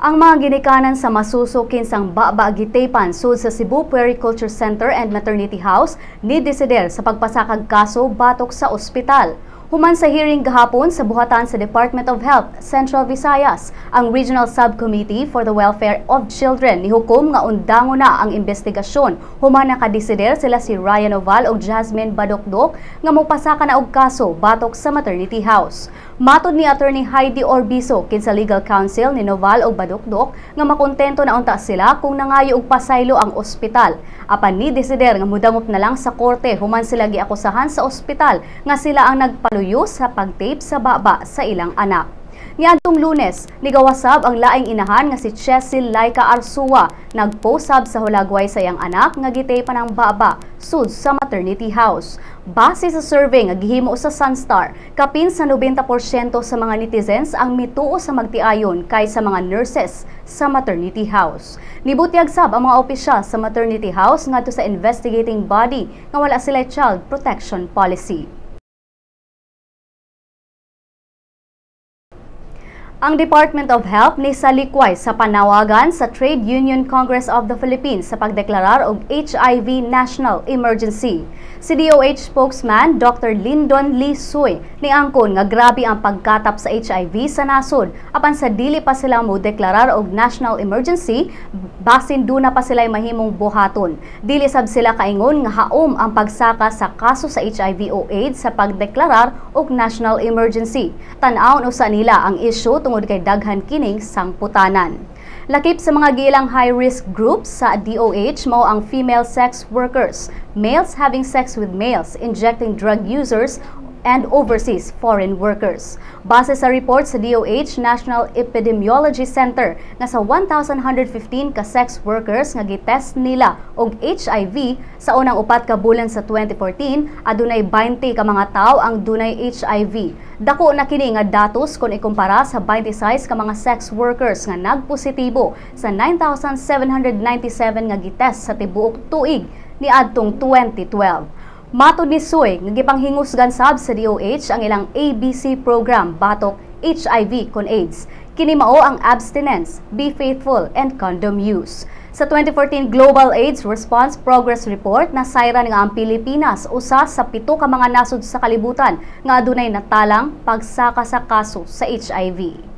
Ang mga ginikanan sa masuso kinsang baba gitapan sud sa Cebu Puericulture Center and Maternity House ni desider sa pagpasakag kaso batok sa ospital. Human sa hearing gahapon sa buhatan sa Department of Health, Central Visayas, ang Regional Subcommittee for the Welfare of Children nihukom nga undango na ang investigasyon. Human nakadesider sila si Ryan Oval ug Jasmine Badokdok nga mopasaka na og kaso batok sa maternity house. Matod ni Attorney Heidi Orbiso kinsa legal counsel ni Noval ug Badokdok nga makontento na unta sila kung nangayo og pasaylo ang ospital. Apan ni desider nga mudangop na lang sa korte human sila giakusahan sa ospital nga sila ang nagpaluyo sa pagtape sa baba sa ilang anak. Niadtong Lunes, nigawasab ang laing inahan nga si Chesil Laika Arsua, nagposab sa hulagway sa iyang anak nga gitape ng baba sud sa maternity house. Base sa survey nga gihimo sa Sunstar, kapin sa 90% sa mga netizens ang mituo sa magtiayon kaysa mga nurses sa maternity house. Nibutyag sab ang mga opisyal sa maternity house ngadto sa investigating body nga wala sila child protection policy. Ang Department of Health ni salikway sa panawagan sa Trade Union Congress of the Philippines sa pagdeklarar og HIV National Emergency. Si DOH spokesman Dr. Lyndon Lee Suy niangkon nga grabe ang pagkatap sa HIV sa nasod apan sa dili pa sila mo deklarar og national emergency basin duna pa sila mahimong buhaton. Dili sab sila kaingon nga haom ang pagsaka sa kaso sa HIV o AIDS sa pagdeklarar og national emergency. Tan-awon usa nila ang isyu tungod kay daghan kining sangputanan. Lakip sa mga gilang high-risk groups sa DOH mao ang female sex workers, males having sex with males, injecting drug users, and overseas foreign workers. Base sa report sa DOH National Epidemiology Center nga sa 1,115 ka sex workers nga gitest nila og HIV sa unang 4 ka bulan sa 2014, adunay 20 ka mga tawo ang dunay HIV. Dako na kini nga datos kung ikumpara sa 26 ka mga sex workers nga nagpositibo sa 9,797 nga gitest sa tibuok tuig niadtong 2012. Matod ni Suy, nga gipanghingusgan sab sa DOH ang ilang ABC program batok HIV kon AIDS. Kini mao ang abstinence, be faithful, and condom use. Sa 2014 Global AIDS Response Progress Report, nasayran nga ang Pilipinas usa sa 7 ka mga nasod sa kalibutan nga adunay natalang pagsaka sa kaso sa HIV.